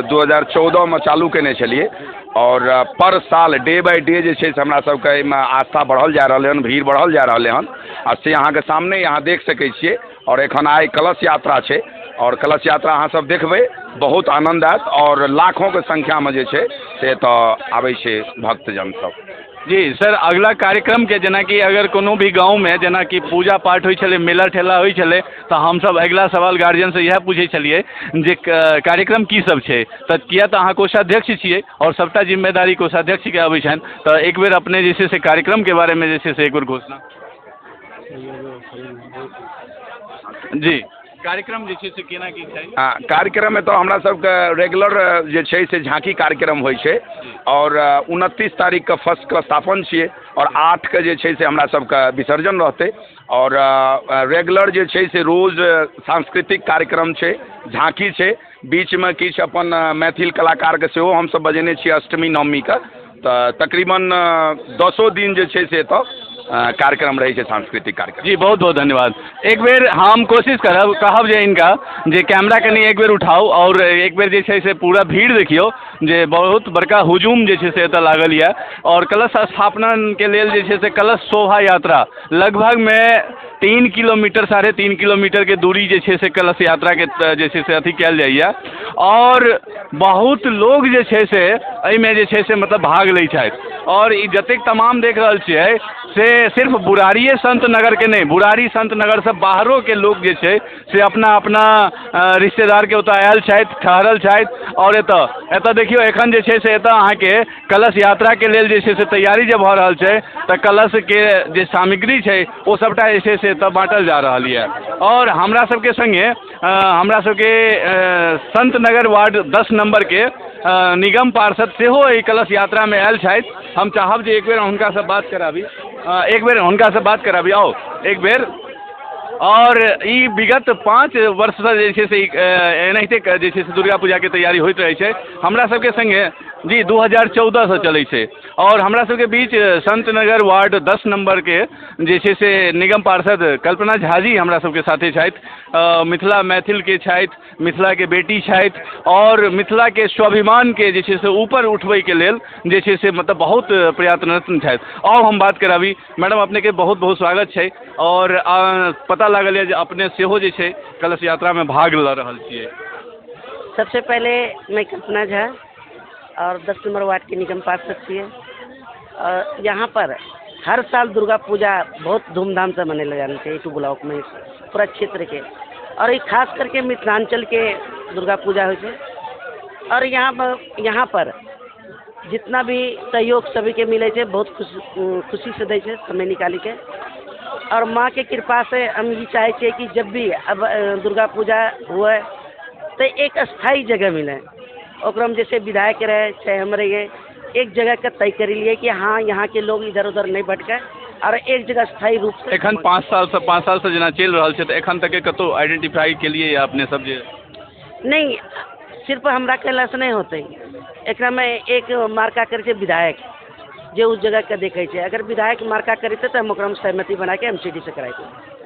2014 मे चालू कयने छलियै आओर पर साल डे बाइ डे जे छै से हमरा सबके एहिमे आस्था बढ़ल जा रहलै हन, भीड़ बढ़ल जा रहलै हन आ से अहाँके सामने अहाँ देख सकै छियै। आओर एखन आइ कलश यात्रा छै आओर कलश यात्रा अहाँ सब देखबै, बहुत आनन्द आयत आओर लाखोंके संख्यामे जे छै से एतऽ आबै छै भक्तजन सब। जी सर, अगला कार्यक्रमके जेनाकि अगर कोनो भी गाँवमे जेनाकि पूजा पाठ होइ छलै, मेला ठेला होइ छलै, तऽ हमसब अगिला सवाल गार्जियनसँ इएह पूछै छलियै जे कार्यक्रम की सब छै, तऽ किया तऽ अहाँ कोषाध्यक्ष छियै आओर सबटा जिम्मेदारी कोषाध्यक्षके अबै छनि, तऽ एक बेर अपने जे छै से कार्यक्रमके बारेमे जे छै से एक बेर घोषणा। जी, कार्यक्रम जे छै से केना की छै? कार्यक्रम एतऽ हमरा सबके रेगुलर जे छै से झाँकी कार्यक्रम होइ छै आओर 29 तारीखके फर्स्ट कलशस्थापन छियै आओर 8 के जे छै से हमरा सबके विसर्जन रहतै। आओर रेगुलर जे छै से रोज सांस्कृतिक कार्यक्रम छै, झाँकी छै, बीचमे किछु अपन मैथिल कलाकारके सेहो हमसब बजेने छियै अष्टमी नवमीके, तऽ तकरीबन 10 दिन जे छै से एतऽ कार्यक्रम रहै छै, सांस्कृतिक कार्यक्रम। जी बहुत बहुत धन्यवाद। एक बेर हम कोशिश करब, कहब जे हिनका जे कैमरा कनि एक बेर उठाउ आओर एक बेर जे छै से पूरा भीड़ देखियौ जे बहुत बड़का हुजूम जे छै से एतऽ लागल यऽ। आओर कलश स्थापनाके लेल जे छै से कलश शोभा यात्रा लगभगमे 3 किलोमीटर 3.5 किलोमीटरके दूरी जे छै से कलश यात्राके जे छै से अथी कयल जाइए आओर बहुत लोग जे छै से एहिमे जे छै से मतलब भाग लै छथि। आओर ई जतेक तमाम देख रहल छियै से सिर्फ बुरारिए संत नगरके नहि, बुरारी संत नगरसँ बाहरोके लोक जे छै से अपना अपना रिश्तेदारके ओतऽ आयल छथि, ठहरल छथि। आओर एतऽ देखियौ एखन जे छै से एतऽ अहाँके कलश यात्राके लेल जे छै से तैयारी जे भऽ रहल छै तऽ कलशके जे सामग्री छै ओ सबटा जे छै से एतऽ बाँटल जा रहल यऽ। आओर हमरा सबके सङ्गे हमरा सबके संत नगर वार्ड 10 नम्बरके निगम पार्षद सेहो एहि कलश यात्रामे आयल छथि। हम चाहब जे एक बेर हुनकासँ बात कराबी, एक बेर हुनकासँ बात कराबी, आउ एक बेर। आओर ई विगत 5 वर्षसँ जे छै से एनाहिते जे छै से दुर्गा पूजाके तैयारी होइत रहै छै हमरा सबके सङ्गे। जी 2014सँ चलै छै। आओर हमरा सबके बीच संत नगर वार्ड 10 नम्बरके जे छै से निगम पार्षद कल्पना झाजी हमरा सबके साथे छथि। मिथिला मैथिलके छथि, मिथिलाके बेटी छथि आओर मिथिलाके स्वाभिमानके जे छै से ऊपर उठबैके लेल जे छै से मतलब बहुत प्रयत्नरत छथि। आउ हम बात कराबी। मैडम अपनेके बहुत बहुत स्वागत छै आओर पता लागल यऽ जे अपने सेहो जे छै कलश यात्रामे भाग लऽ रहल छियै। सबसे पहले मैं कल्पना झा और 10 नंबर वार्ड के निगम पार्षद छियै और यहाँ पर हर साल दुर्गा पूजा बहुत धूमधाम से मनेला जाना चाहिए टू ब्लॉक में पूरा क्षेत्र के, और ये खास करके मिथिलांचल के दुर्गा पूजा होइ छै। और यहाँ पर जितना भी सहयोग सभी के मिले छै बहुत खुशी से दै छै समय निकाली के। और माँ के कृपा से हम ये चाहे छियै कि जब भी अब दुर्गा पूजा हुए तो एक स्थायी जगह मिले, ओकरा में जैसे विधायक रहे चाहे हम रहिए, एक जगह के तय कर लिए कि हाँ यहाँ के लोग इधर उधर नहीं भटके और एक जगह स्थायी रूप से। एखन 5 साल से जेना चलि रहल छै तऽ एखन तक कतौ आइडेंटिफाई के लिए अपने सब जे? नहीं, सिर्फ हमरा कहला से नहीं होते, एकरा में एक मार्का करे छै विधायक जे उस जगह के देखे छै, अगर विधायक मार्का करे तऽ हम ओकरा में सहमति बना के MCD से कराए।